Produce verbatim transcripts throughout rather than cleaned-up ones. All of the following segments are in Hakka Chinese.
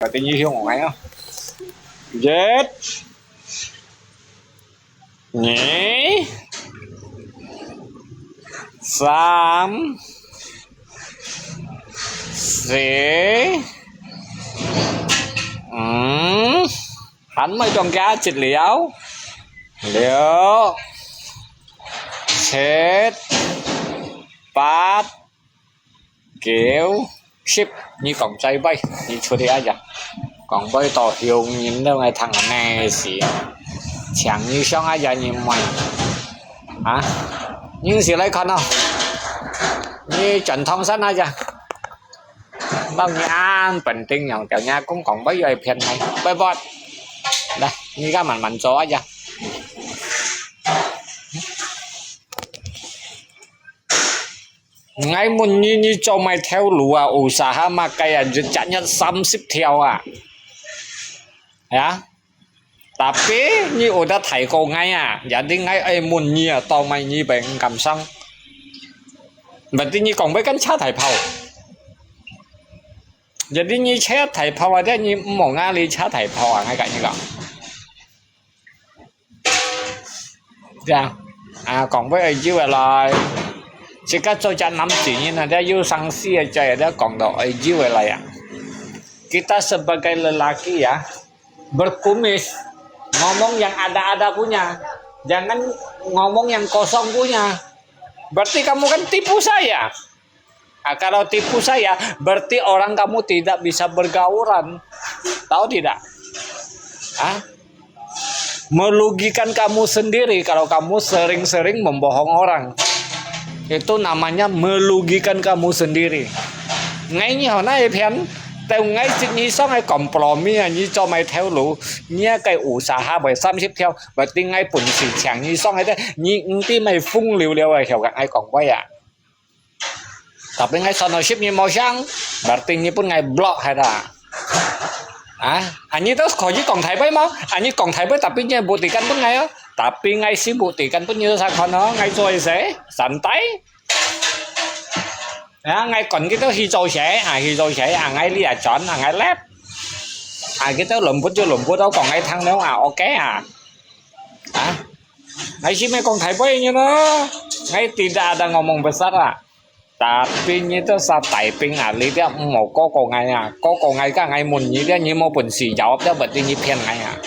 Berarti你向𠊎啊。一、二、三、四、五，還無中間一了，六、七、八、九、十，你講最尾，你出去啊呀，講尾到後面都愛聽个咩事，請你上啊呀，你妹啊，你是來看哦，你轉唐山啊呀，包你安本定樣，叫人家講講尾又騙你，拜拜，來，你家慢慢做啊呀。𠊎問你，你做麼个頭路啊？Usaha麼个啊？一隻月三十條啊？呀？Tapi你有得大過𠊎啊？Jadi𠊎愛問你啊，到麼个你毋敢上？Berarti你講要跟車大炮。Jadi你車大炮啊，這你毋好拿你車大炮啊，𠊎跟你講。 Ya, ah, kong bai ai jiu lai. Jika cocat nam sinin ada yu sang si aja ada kong do ai jiu lai ya. Kita sebagai lelaki ya, berkumis, ngomong yang ada-ada punya. Jangan ngomong yang kosong punya. Berarti kamu kan tipu saya. Ah, kalau tipu saya, berarti orang kamu tidak bisa bergaulan. Tahu tidak? Ah, merugikan kamu sendiri kalau kamu sering-sering membohong orang. Itu namanya merugikan kamu sendiri. Ngai ni hona ipian, teu ngai sit ni song ai kompromi ni cho mai theo lu, ni kai usaha bai sam sip theo, berarti ngai pun si chang ni song ai de, ni nti mai fung liu liu ai hiau ngai kong bai ya. Tapi ngai sono sip ni mo siang, berarti ni pun ngai block hai da. Ah, ani tu kau ji kong thai bai mo, ani kong thai bai tapi ni buktikan pun ngai ya. Tapi ngai si buktikan pun ni sa kono ngai zoi se, santai. Ya, ngai kon kita hi zoi se, ah hi zoi se, ah ngai li a chon, ah ngai lep. Ah kita lembut jo lembut tau kong ngai thang dong, ah oke ah. Ah, ngai si mai kong thai bai ni no. Ngai tidak ada ngomong besar ah. Tapi ni tu sa tai ping ah, li dia mo ko ko ngai ah, ko ko ngai ka ngai mun ni dia ni mo pun si jawab dia berarti ni pian ngai ah.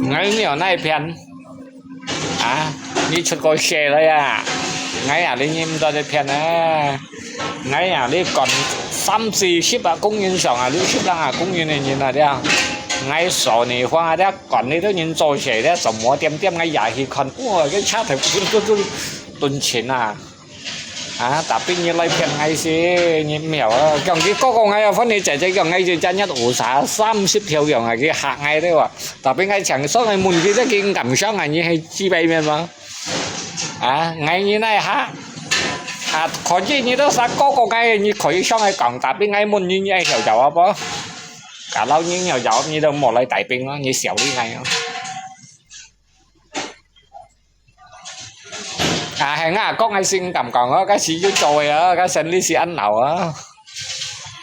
Ngai ni nai pian ah, ni chut ko se la ya. Ngai ah li ni mta de pian ah. Ngai ah li kon sam si sip ah kong yin siang ah, li sip lang ah kong yin ni ni na dia. Ngai so ni huang ah dia. 管你都人做事咧，什麼點點个也去看，哇，个車頭嘟嘟嘟，蹲前啊！啊，tapi你來騙𠊎先，你毋曉啊！講佢哥哥𠊎啊，反正姐姐講𠊎就真一有啥三十條樣啊，佢嚇𠊎咧哇！tapi𠊎想說𠊎問佢，佢敢想啊，你係幾百面嗎？啊，𠊎你那下，啊，可以你都啥哥哥𠊎，你可以上來講，tapi𠊎問你，你愛曉曉啊不？Kalau你有有，你都莫來帶兵啊，你小厉害啊！啊，係啊，講个先敢講啊，該時就做个啊，該生理是恁老啊。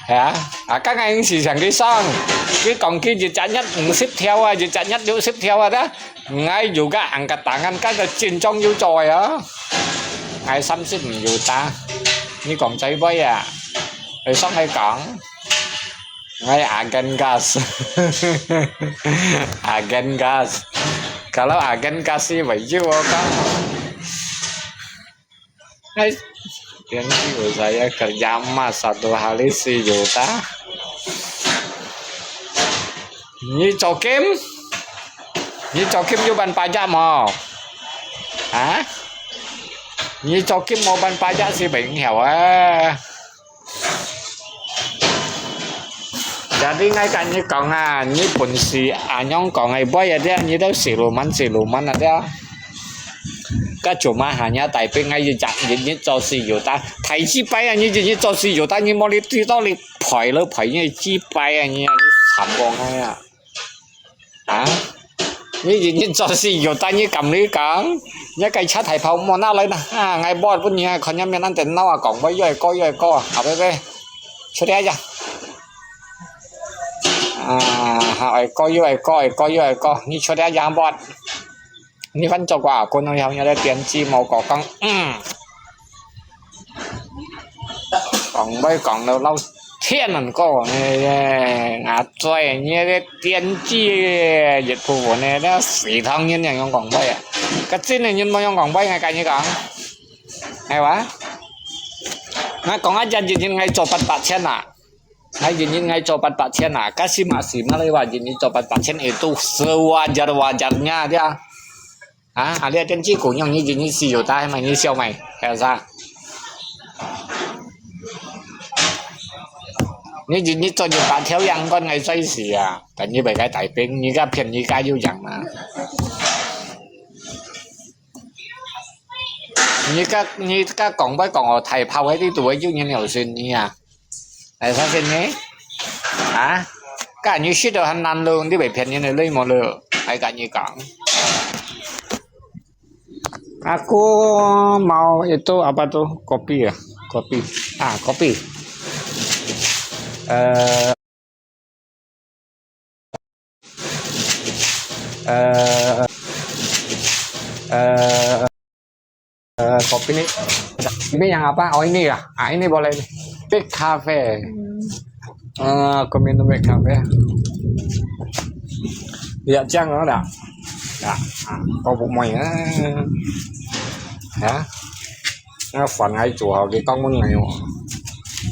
係啊，啊，剛剛是想佢上，佢講佢一隻月五十條啊，一隻月六十條啊，dah。𠊎有个angkat tangan，該個真正有做个啊。𠊎三十毋有打，你講最尾啊，你上去講。 Ngai agen gas. Agen gas. Kalau agen gas sih baju apa? Ngai, yang sih saya kerja emas satu hari sejuta. Ni cokim? Ni cokim you ban pajak mo? Ha? Ni cokim mo ban pajak sih beng hiau ah. Jadi ngai ka你講啊，你本事啊，樣講个，不要這樣，你都死路蠻死路蠻啊這樣。該做麼下你帶兵啊，一日一日做事又打，太雞掰啊！你一日做事又打，你莫你知道你賠了賠，你雞掰啊！你你慘過𠊎啊！ 啊？你日日做事又帶你敢你講，你个車大炮莫拿來啦！啊，𠊎摸分你啊，看你面恁等腦啊，講話越過越過啊，好不好？出來呀！啊，好，愛過又愛過，愛過又愛過，你出來呀，無？你翻做過啊？可能有你个電視無過講，嗯。講話講到老天能夠，哎，阿嘴，你个電視一部分呢，那死唐人樣樣講話啊！个真个人無樣講話，𠊎跟你講，係哇？𠊎講啊，一日人𠊎做八百千啊！ 哎，一日𠊎做八百千啊，kasi masih malay話，一日做八百千，itu sewajar-wajarnya dia。啊，啊，你電視姑娘，你一日四十大，還買你笑咩？還有啥？你一日做一百條羊羔，𠊎最死啊！但你袂該大兵，你个騙你个有羊啊！你个，你个講話講哦，大炮个，你都會有人有信你啊？ 哎，相信你？啊？Kan你識到很難咯，你會騙人的，你無咯？哎，跟你講。Aku mau itu apa tuh? Kopi ya? Kopi. Ah, kopi. Eh, eh, eh, Eh, kopi ni, ini yang apa? Oh, ini ya. Ah, ini boleh ni. Big Cafe. Eh, aku minum Big Cafe. Ya, 這樣好了。Ya, ah, kau buat main, eh. Ya. 那飯還煮好，佢講問來哦。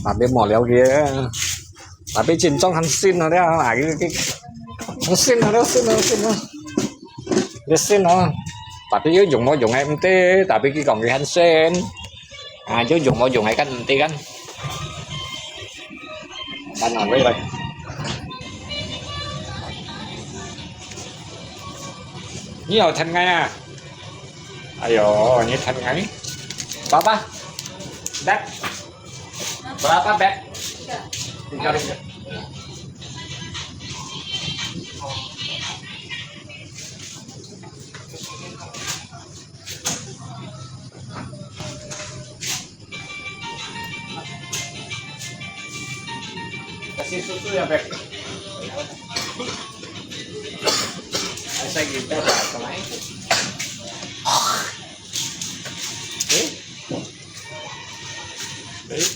那邊無了解。那邊緊張很新了，啊，佢，佢，很新了，新了，新了。 你信哦，tapi有用無用个毋知，tapi佢講佢很信，啊，有用無用个kan毋知kan。慢慢來來。你有聽𠊎啊？哎喲，你聽𠊎。爸爸，dek。 Berapa, Beb? Tiga ribu. Kasih susu ya, Beb. Saya gitu, Pak. Eh? Eh?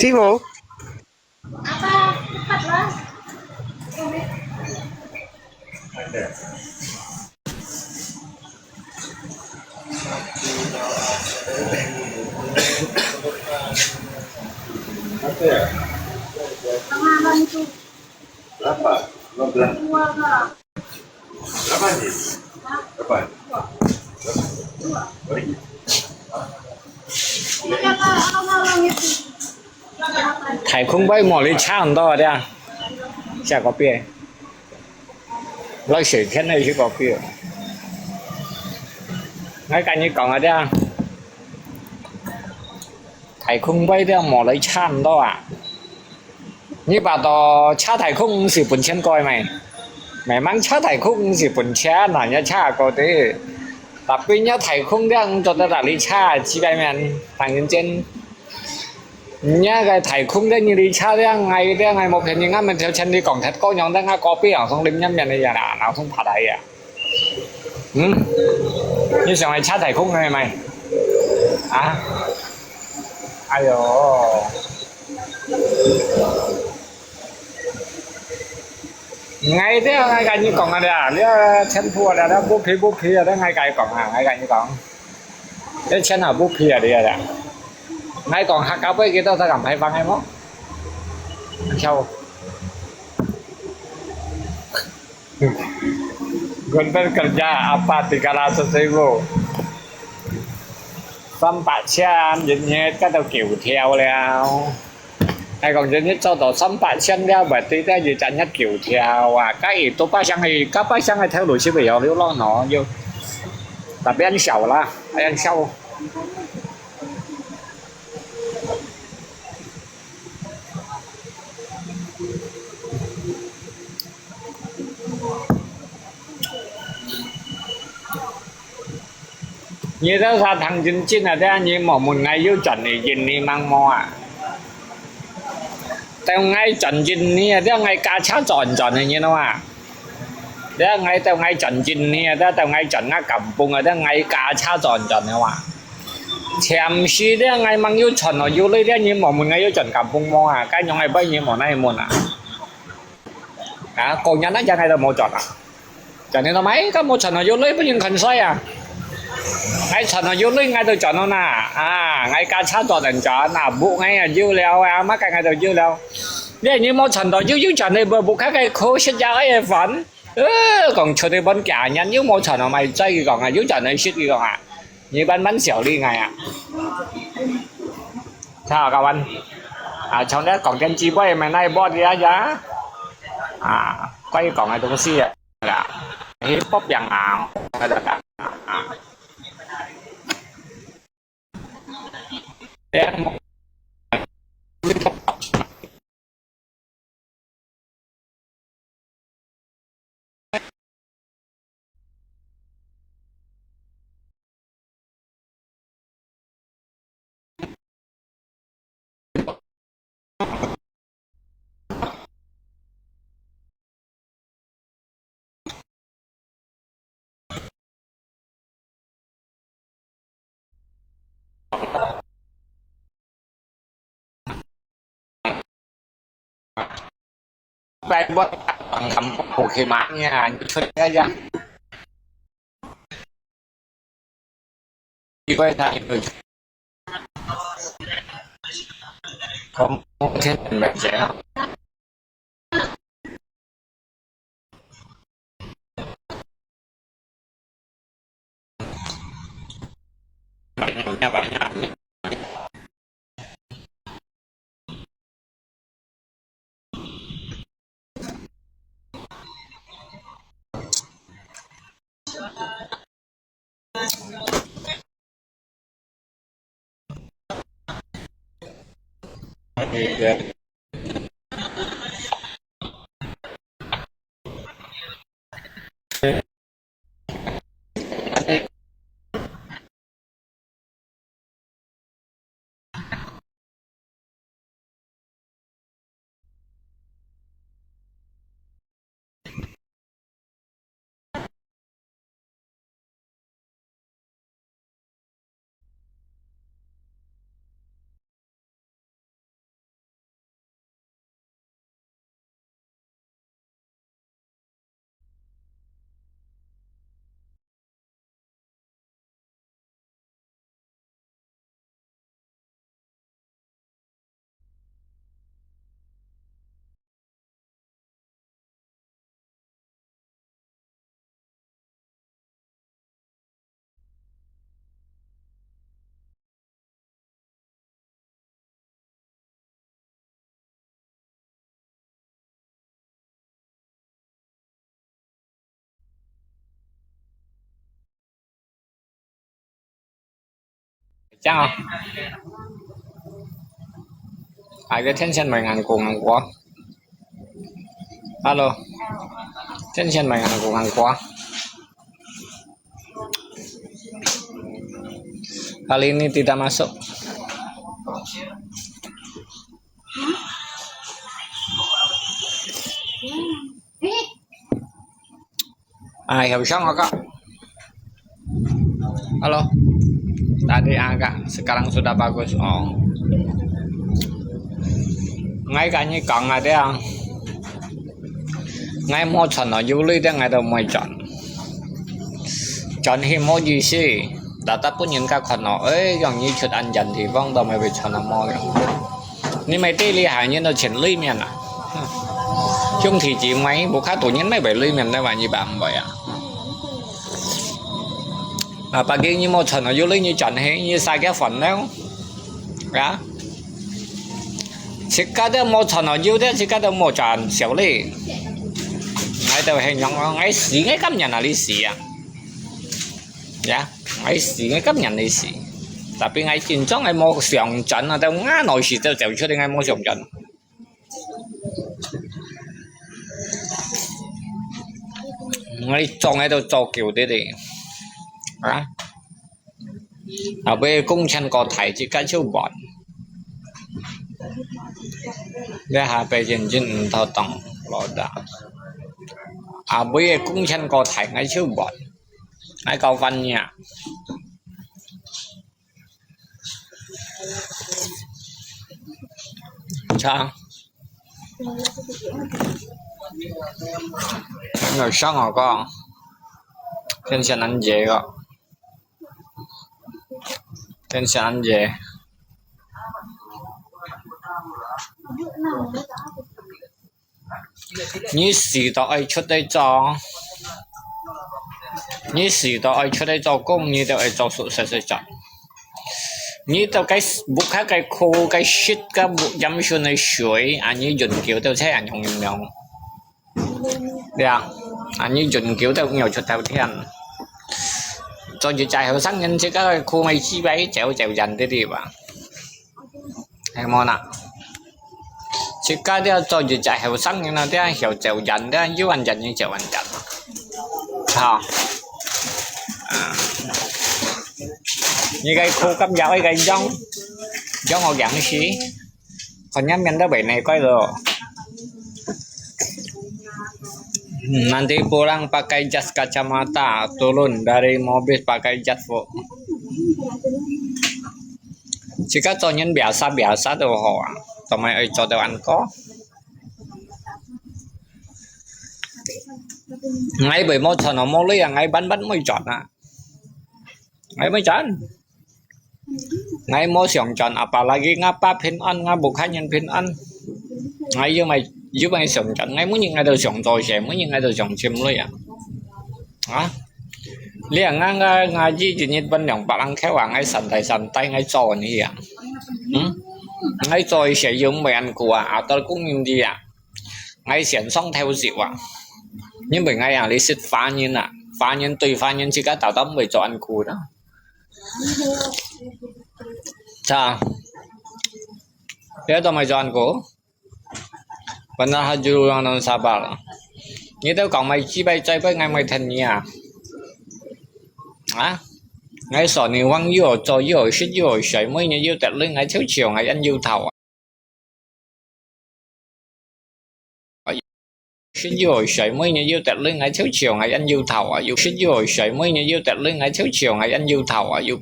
Sino? Apa? Cepatlah. Apa ya? Berapa? Lima belas. Dua, Kak. Berapa ni? Berapa? Dua. Dua. Oi. 大空杯無你差毋多啊，這樣。下個月。來選天的去個月。來跟你講啊，這樣。大空杯這樣無你差毋多啊。 你把到車大空毋係分錢過咩？Memang車大空毋係分錢，hanya車過的。Tapi nya大空這樣做得哪裡車，幾百萬，當然真。Nya个大空這你哩車這樣，哎，這樣哎，無便宜，俺們條錢你講忒過樣，等下過邊行送你面面的呀啦，然後送爬來呀。 嗯？你想愛車大空个咩？啊？哎喲！ ，𠊎這𠊎跟你講啊，這這全部啊，這這不賠不賠啊，這𠊎跟你講啊，𠊎跟你講，這全啊不賠啊，這這。𠊎講客家杯幾多隻敢開放个無？笑。Guntur kerja apa tiga ratus ribu？三百千，一日該都夠跳了。 係講一日做到三百千了，berarti佢一日夠跳啊！該一多百箱个，該百箱个頭路係毋係要流浪咯？又，tapi很少啦，很少。你兜儕聽真真啊，這你無問𠊎有賺个印尼吂無啊？等𠊎賺印尼啊，這𠊎駕車賺賺个，你知無啊？這𠊎等𠊎賺印尼啊，這等𠊎賺𠊎kampung啊，這𠊎駕車賺賺个哇。暫時這𠊎吂有賺哦，有鐳這你無問𠊎有賺kampung無啊？該樣个，分你無哪問啊？啊，過年那日𠊎都無賺啊。 Jadi namai kamu賺到有鐳分人看衰啊？𠊎賺到有鐳，𠊎都賺到哪？啊，𠊎駕車都能賺，啊，屋𠊎也有了啊，麼个𠊎都有了。你你無賺到有，有賺你無，屋下个苦食也愛飯。呃，講出去分家人又無賺到買醉，佢講啊，有賺到食，佢講啊。 你慢慢笑你𠊎啊。Chào các bạn. À, trong đó còn cái chi bơi mà nay bơi đi á ya. À, quay còn ai東西à. Là hip hop yang à. Phải buat bằng gấm, ok mà nha, như thế ya. Đi quay lại rồi. Không, không thế mình sẽ Chào. Ai cái Tencent mày ngàn của ngàn của. Alo. Tencent mày ngàn của ngàn của. Kali ini tidak masuk. Ai, habis ang agak. Halo. Tadi agak, sekarang sudah bagus. Oh. Ngai kanyi kang ada yang. 𠊎無賺到有鐳个，𠊎都毋會轉。轉去無意思，大大分人家看到，哎，讓你出恁遠地方，都毋會賺到無用。你買地理還人都錢鐳面啊，哼，兄弟姊妹，屋下肚人買買鐳面个話，你辦毋會啊？啊，畢竟你無賺到有鐳，你轉去，你使个煩惱，啊？ 自家都無賺到有个，自家都無賺少哩。𠊎都係仰講，𠊎死，𠊎甘願啊，你死啊？呀，𠊎死，𠊎甘願你死。Tapi𠊎緊張，𠊎無想轉啊，到𠊎老死都走出去，𠊎無想轉。𠊎做，𠊎都做久个哩，啊？ 後尾工錢過大，自家就換。這下被認真毋妥當，老大。後尾个工錢過大，𠊎就換。𠊎搞翻呀。Cha. Ngồi sống hả con? Trên xe anh về con. Trên xe anh về. 你死都愛出來做，你死都愛出來做工，你都愛做事實實做。你都該屋下該苦，該食，該飲水个水，啊，你永久都係恁樣樣。 對啊，啊，你永久都毋會出頭天。做一隻後生人，自家苦味滋味，走走人的地方。係無啦？自家都做一隻後生人啊，都曉走人，都有人人，你走人人。好。啊，你該苦甘有一個用，用我講事。 Konyol yang dah baik naik kau tu. Nanti pulang pakai jas kacamata, turun dari mobil pakai jas, Bu. Jika 做人 biasa-biasa 都好啊，做麼个愛做到恁个？𠊎會無賺啊，無鐳啊，𠊎萬萬毋會轉啊。𠊎毋會轉。 𠊎無想轉，apalagi𠊎爸平安，𠊎屋下人平安。𠊎又毋係，又毋係想轉，𠊎每日𠊎都想做事，每日𠊎都想尋鐳啊。啊？你看𠊎，𠊎，𠊎一日分兩百零箍啊，𠊎santai-santai，𠊎做你啊。嗯？𠊎做事又毋會恁苦啊，啊，到工人地啊。 𠊎先上頭先啊，因為𠊎也係識華人啊，華人對華人自家打打毋會做恁苦啦。Cha，這都毋會做恁苦。Benar haju orang nan sabar。你都講買幾擺再擺，𠊎毋會聽你啊。啊？𠊎說你往右走，右食右睡，每日有得鐳，𠊎就笑，𠊎人有頭啊。 食又睡，每日有得鐳，𠊎就笑，𠊎人有頭啊，又食又睡，每日有得鐳，𠊎就笑，𠊎人有頭啊，又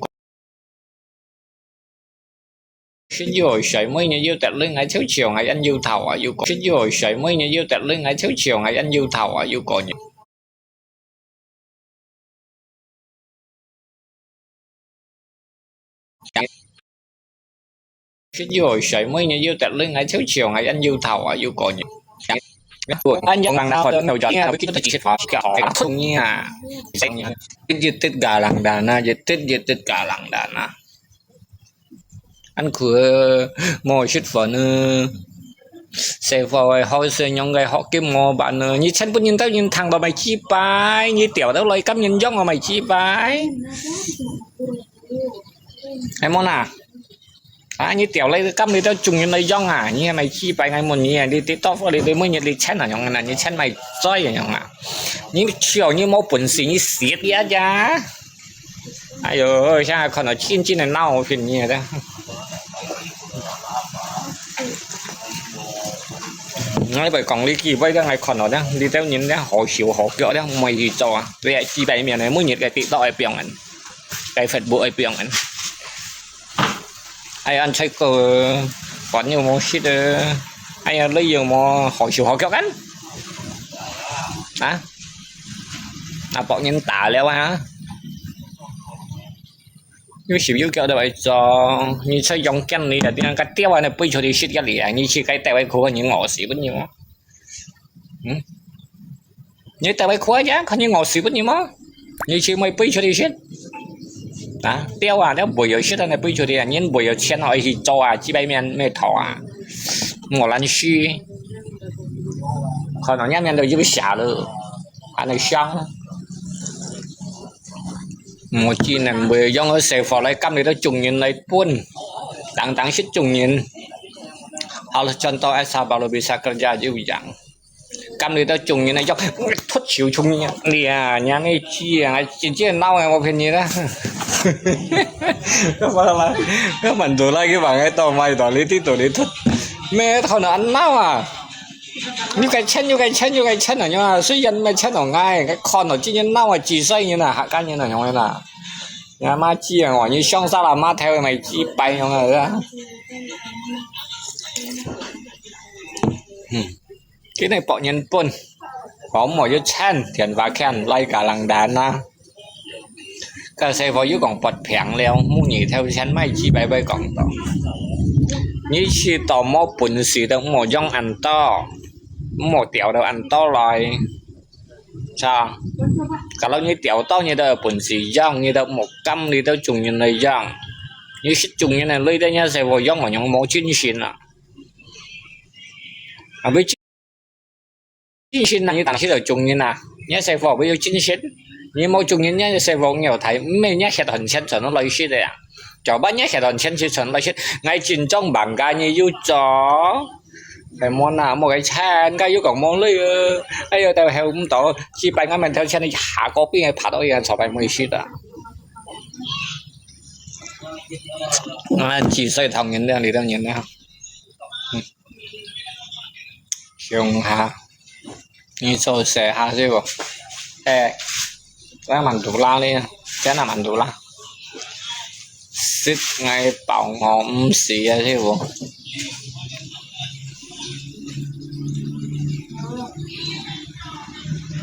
食又睡，每日有得鐳，𠊎就笑，𠊎人有頭啊，又食又睡，每日有得鐳，𠊎就笑，𠊎人有頭啊，又過日。 食又睡，每日有得鐳，𠊎就笑，𠊎人有頭啊，又過日。𠊎人有頭啊，又過日啊。一直一直galang dana，一直一直galang dana。 恁苦，無食飯呢。細貨个好，細娘个好，今無辦呢。你全部人都人聽到買幾擺，你調到來，今人用我買幾擺。係無啦？啊，你調來，今你都眾人來用啊？你還買幾擺？𠊎問你啊，你跌倒貨，你，你每日你錢啊用啊？你錢買嘴啊用啊？你笑，你無本事，你死啊呀！ 哎喲，現在看到真正个鬧心呢。𠊎會講你幾擺个，𠊎看到呢，你兜人呢，好手好腳呢，毋會去做啊。你係幾擺面呢，每日个TikTok个表演，个Facebook个表演。哎呀，這個飯又無食啊，哎呀，你又無好手好腳啊。啊？啊，別人打了啊？有手有腳都會做，你出洋間你啊，點解鳥啊，你飛出去食一粒啊？你去該鳥位去，你餓死不你嗎？嗯？你鳥位去啊，看你餓死不你嗎？你去買飛出去食？啊，鳥啊，鳥飛有食啊，你飛出去啊，人飛有錢啊，去做啊，幾百面咩頭啊，我懶尸，看到人面都有下了，還能想。 Mesti nang bơi yong ở Sài Gòn lại cắm đi tao chung nhìn lại pun. Tang tang sit chung nhìn. Harus contoh asa baru bisa kerja juga. Cắm đi tao chung nhìn lại yong. Thut chiu chung nhìn. Lia, nhà này chi à, chi chi nau à, một phần gì đó. Các bạn là, các bạn tụi lai cái bạn ấy tao mai tao lý tí tụi lý thut. Mẹ thằng nó ăn nau à. Như cái chân, như cái chân, như cái chân à, nhưng mà雖然 mày chân ở ngay, cái con nó chỉ như nau à, chỉ xoay như là hạ cán như là nhông là. Nhà má chỉ à, như xông xa là má theo mày chỉ bay nhông là. Cái này bỏ nhân pun. Có một cái chân, tiền và khen, lai cả lăng đàn á. Ka Sài Gòn又講發病了，每日頭先買幾百位講到。你去到無本事都莫用恁多，莫調到恁多來。Sao? Kalau你調到你都有本事用，你都莫甘，你都中人來用。你識中人來累到你Sài Gòn用啊，用無精神啊。啊，要 精神啊，你當時就中人啊，你細伙會有精神。你無中人，你細伙有睇，毋係你血汗錢全部來食个啊。早班你血汗錢就全部來食，𠊎真正忙个，你有做。係無啦，無个錢，該又講無鐳啊，哎喲，都係毋到，幾百萬萬條錢，你下個邊个爬到一樣，坐牌無食啊。啊，幾歲同人了，你都人了。 想下，你做事下係無？誒，該蠻獨啦呢，真係蠻獨啦。食𠊎飽我毋死啊，係無？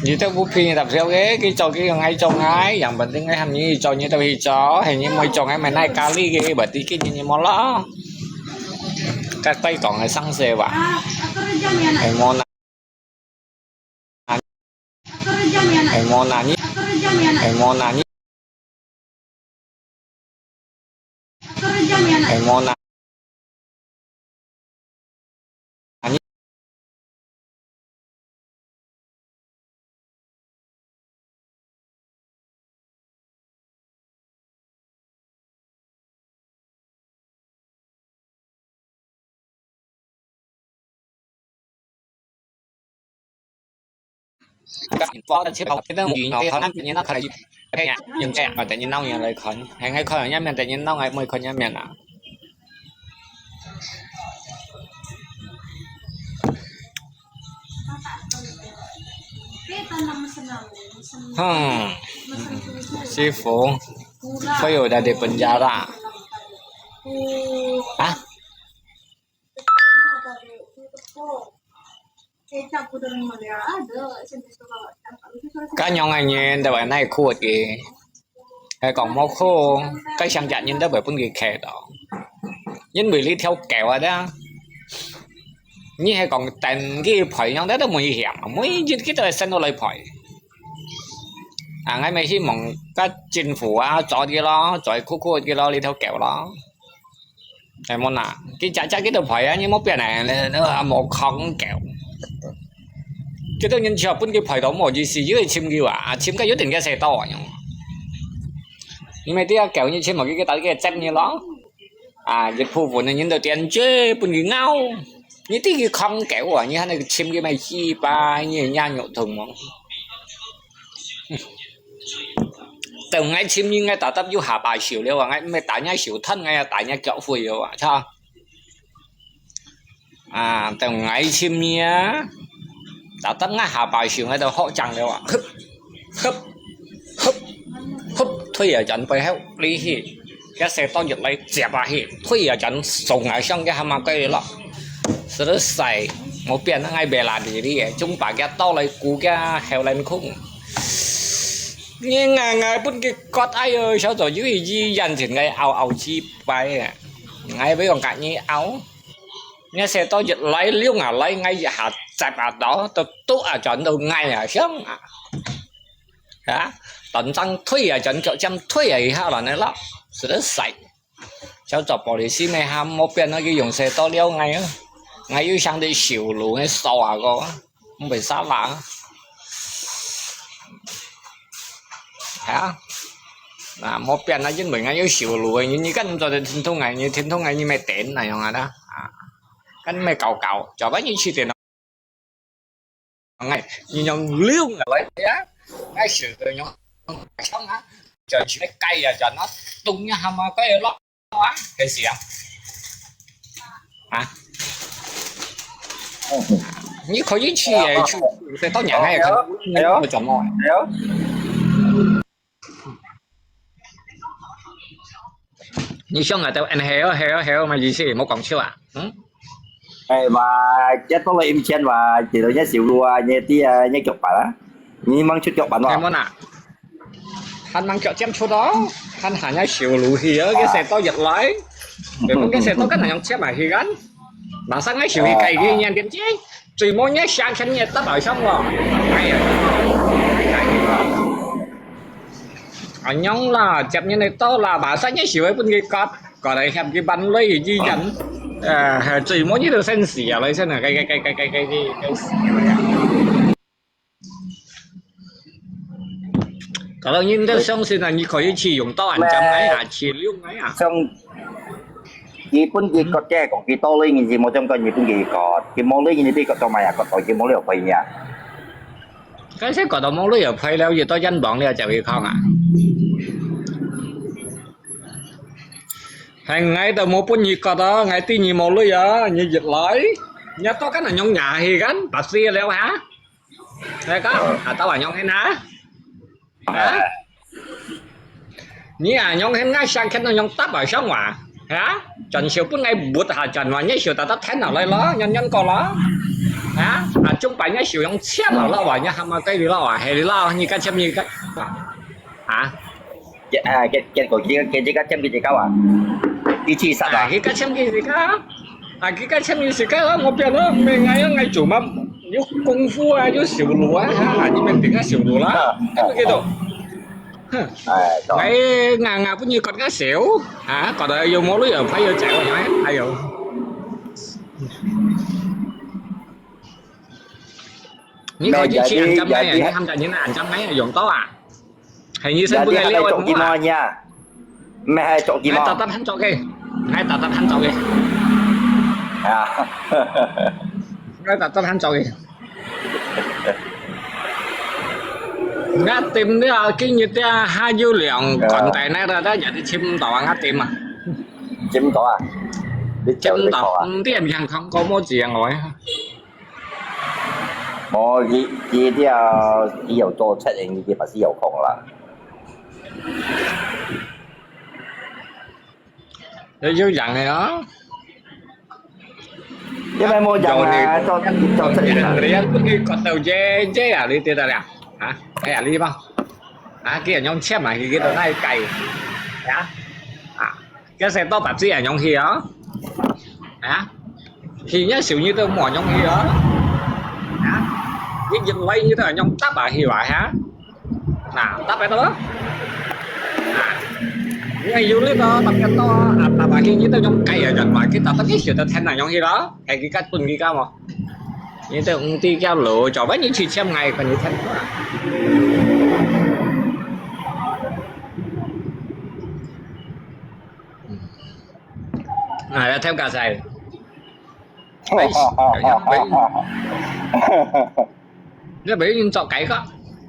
你都毋騙你搭笑个，佢做佢用，𠊎做𠊎，yang penting𠊎喊你做，你都去做，係你毋會做，𠊎毋係拿咖哩个，berarti佢你無咯。該對講係生事哇，係無啦，係無啦，你，係無啦，你。 係無啦。Hmm, si Fung, Fung udah di penjara. Hah? Kanyong ai nyen tawai nai khut ki. Hai kong mo khô, cái sang chặt nhìn đó bởi bún kì khe đó. Nhìn bởi lý theo kéo à đó. Như hai kong tên kì phải nhong đó, đó mùi hiểm, mùi dịch kì tawai sân đó lại phải. À, ngay mấy khi mong các chính phủ à, cho đi lo, cho khô khô đi lo, lý theo kéo lo. Ai mô nà, kì chá chá kì tô phòi á, nyi mô pian nè, nè, nè, mô khòng kèo. Kì tô nyin chiò pún kì phòi tô mô jì sì, yû chim kì wà, à, chim kà yû tìn kì sè tô à, nyung. Nyi mê tì à kèo nyi chim mô kì kì tao kì chém nyi lo. À, yit phu vùn nyi tô tian chê pún kì ngao. Nyi tì kì khòng kèo à, nyi hàn nè chim kì mê chì pa, nyi nha nhộ thùng mô. Tao ngai chim nyi ngai ta tap yu hà pa siu liu à, ngai mê ta nya siu thân ngai ta nya kiao hui liu à, cha. À, tao ngai chim nyi à, ta tap ngai hà pa siu ngai tao hó chang liu à. Húp, húp, húp, húp, thui à chắn pai héo, li hi. Cái xe to giật lấy chè pa hi, thui à chắn sông ngai sang cái hà ma cái lo. Sơ sai. 無變啊，𠊎bela diri个，中把佢倒來顧佢後輪空。你𠊎𠊎分佢割，哎喲，小組有一日眼前个拗拗雞掰啊！𠊎會用甲你拗，你寫到一來兩啊來，𠊎一下接啊到，都都啊轉到𠊎啊想啊，啊，斷正退啊，轉腳尖退啊一下了呢咯，實在係。 小組玻璃心个哈，莫變那個用勢到了𠊎啊！𠊎又想得修路个掃啊个，毋會啥啦。係啊，啊，莫變啊，因為𠊎有修路个，你你敢做得聽懂啊？你聽懂啊？你咪等那樣啊啦，啊，敢咪搞搞，早晚你去等。 哎，你用溜啊來呀，𠊎曉得用，像啊，就去該呀，就那東呀，蛤蟆該落啊，該是啊，啊，你可以去耶，去，去到年哎，看，哎呦，哎呦，怎么？哎呦。 你想啊，都，嗯，係哦，係哦，係哦，麼意思？莫講笑啊，嗯？哎，嘛，這到了以前嘛，這都也修路啊，你知啊，你腳板啊，你吂出腳板哇？係無啊？還吂腳尖出哦，還還要修路去哦，該些到一來，你講該些到跟人用尖啊去幹？馬上愛修去改个年點鐘，最末你想看你搭到上哦，哎呀，哎呀。 恁樣啦，接人个到啦，馬上一時會分佢割，割來嫌佢搬來醫院。呃，最末你都先死啊，來先啊，該該該該該該該該死啊！搞到人都相信啊，你可以去用刀按針來啊，去溜來啊。像佢分佢割个，講佢刀類人就無相干，你分佢割，佢無類人就被割到埋啊，割到佢無了賠呀。 該些割到無鐳又賠了，又到冤枉了，就會講啊。係𠊎都無分你割啊，𠊎知你無鐳啊，你一來，你到跟人用牙去跟，把水了哈？來講，啊，到還用很啊？啊？ 你啊，用很𠊎想看到用答啊，想話，啊？轉手分𠊎抹下，轉話你手打到天下來咯，軟軟个咯，啊？啊，中擺你手用切了咯，話你蛤蟆雞你咯，啊，係你咯，你敢切你敢，啊？啊，結結果結結結个簽佢自家啊，一起殺啊！啊，佢个簽佢自家，啊，佢个簽佢自家咯，我變咯，毋係𠊎啊，𠊎做乜有功夫啊，有修路啊，啊，你們等下修路啦，看不見到。 哼，哎，懂。𠊎牙牙分你割个少，啊，割到又無鐳又快又走，哎喲。你可以去安裝哎，你喊人家安裝哎，用到啊。係醫生不來了，做幾毛呀？咩係做幾毛？還打得很早个，還打得很早个。啊。還打得很早个。 𠊎tìm了，今日這下有兩container了，但也是尋毋到啊，𠊎tìm啊。尋毋到啊？你找你找啊？尋毋到，嗯，店上看過無？只有𠊎啊。無，佢佢這佢有做測驗，佢把是有空啦。 有有樣个哦。因為無樣啊，做做出嚟啦。你你你割到這這啊，你知道了？啊，哎呀，你吧，啊，佢人用簽啊，佢佢都那改，啊，啊，這些都把自己人用去哦，啊。 去若手你都無容易哦。啊，你入來你都用搭啊去哇哈？啊，搭得到無？啊，你有力哦，搭得到啊，搭啊去你都用雞啊，用嘛，佢搭得你手都聽啊，容易咯，係佢个分佢个無？你都毋知叫路，做乜你去簽𠊎，分你聽。啊，要聽價錢。 哎，你係毋係用作雞个？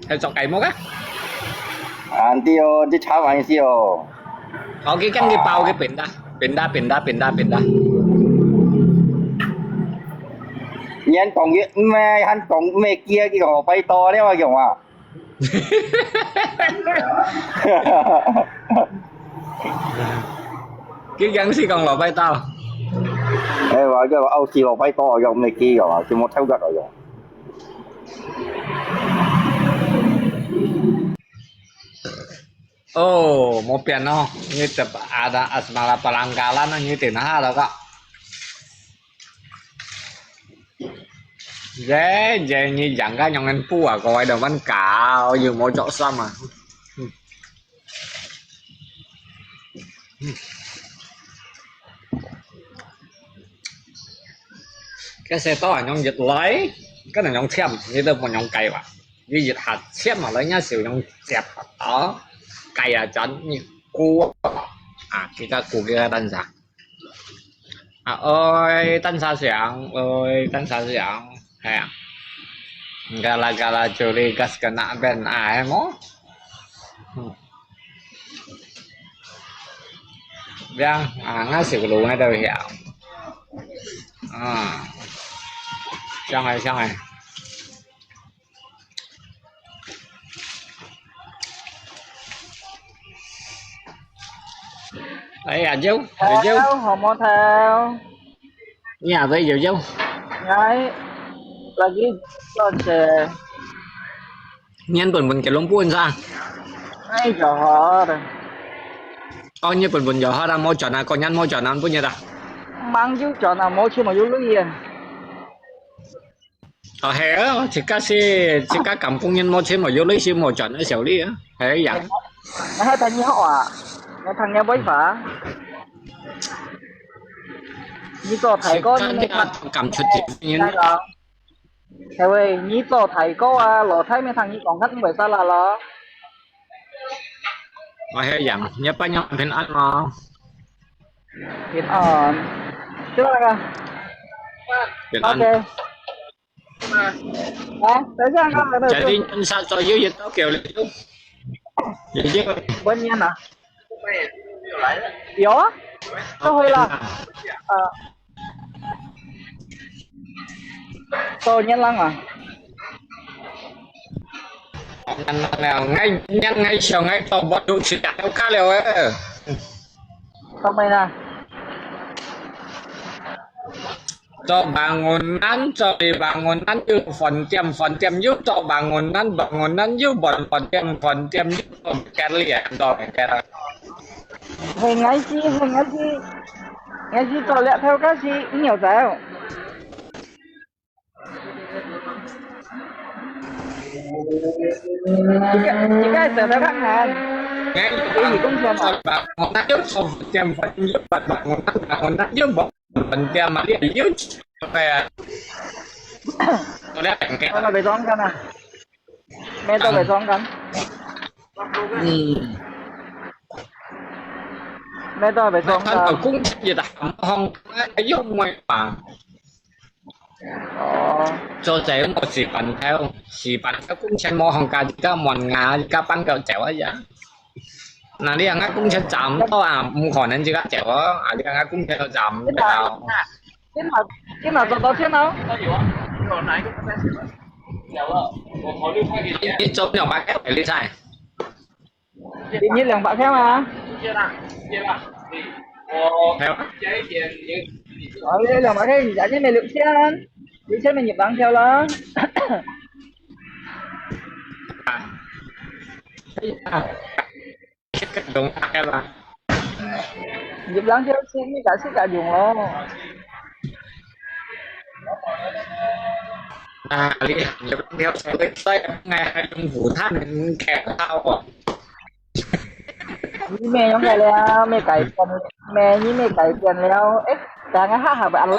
係作雞毛个？啊，對哦，這炒飯係哦。OK，恁樣你包个便當，便當，便當，便當，便當。你還講佢，毋係，還講毋係，佢，佢講拜託了，用啊。 佢講係講老拜託。哎，我个澳洲老牌刀用没给用啊，全部偷个了用。哦，冇变哦，你这ada asmara pelanggaran你点哈了个。Jadi, jadi你养个用人布啊，各位都问搞，有冇做什么？Kasi to anyong yit lai, kan anyong thiam, ni to pun anyong kai wa. Ni yit hat thiam ma lai nya siu anyong thiam to. Kai a chan ni ku. Ah, kita ku kita tan sa. Ah, oi, tan sa siang, oi, tan sa siang. Hai. Gala-gala curi gas kena ben ai mo. Hmm. Yang, ah, ngasih lu ngai tau hiang. Ah. Siang ai, siang ai. Ai, ya, Jiu, ya, Jiu. Hello, hong mo thau. Ni a, Jiu, Jiu. Ngai, lagi loche. Nyan pun pun ke lung pun sa. Ngai Johor. Kau nyi pun pun Johor a, mo chọn a, kau nyan mo chọn a, pun nyi ta. Mang Jiu chọn a, mo chi mo yu lui yên. Ờ, hè, ờ, chỉ có xe, chỉ có cảm công nhân mua thêm một vô lý xe một chọn ở sau đi á. Hè, dạ. Nè hai thằng nhi hậu à? Nè thằng nhi bối phá. Nhi tổ thầy có, nhi thằng cảm chụp chỉ như thế. Thầy ơi, nhi tổ thầy có à, lọ thầy mấy thằng nhi còn thắt không phải sao là lo. Ờ, hè, dạ, nhớ bao nhiêu bên ăn mà. Việt Nam. Chứ là Việt Nam. Ok. Hả? Tại sao con lại Jadi nhân sa cho yuk yuk tau kiểu lệ yuk. Yuk yuk. Buen nhân à? Yo? Sao hơi là? Ờ. Sao nhân lăng à? Nhân lăng nào ngay nhân ngay chiều ngay tàu bọt đủ sự cả tàu cá liều ấy. Sao mày nè? Cho bangunan, cho đi bangunan, yuk phòn tiêm, phòn tiêm, yuk cho bangunan, bangunan, yuk bọn phòn tiêm, phòn tiêm, yuk cho kẹt li, cho kẹt. Hơi ngay chi, hơi ngay chi. Ngay chi cho lẹ theo cái chi, nhiều dẻo. Chỉ cái, chỉ cái dẻo theo các hàng. Ngay chi, công ty mà. Bangunan, yuk cho phòn tiêm, phòn tiêm, yuk bọn bangunan, bangunan, yuk bọn Mình kia mà đi, đi, đi. Tao là bị tóm cắn à? Mẹ tao bị tóm cắn. Ừ. Mẹ tao bị tóm cắn. Tao cũng chỉ là hỏng, hỏng, cái, cái, cái, Ồ. Cho trẻ một chỉ bản theo, chỉ bản theo cũng xem mua hỏng cả, cả món ngà, cả bán kẹo chéo ấy vậy. Nà, 你个工錢賺毋多啊，毋可能自家走啊，啊，你个工錢都賺毋到。今日，今日做到先咯。你做兩百個，你猜？一日兩百個嘛？係啊。哦，你兩百個，你一日咪六千，六千咪入零條啦。啊。 用得个嘛。入零條先，你解釋解用咯。啊，你入零條先，你再，哎，用負擔，你care到哦。你咩用个了？咩改變？咩？你咩改變了？誒，等下下下會安利。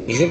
你是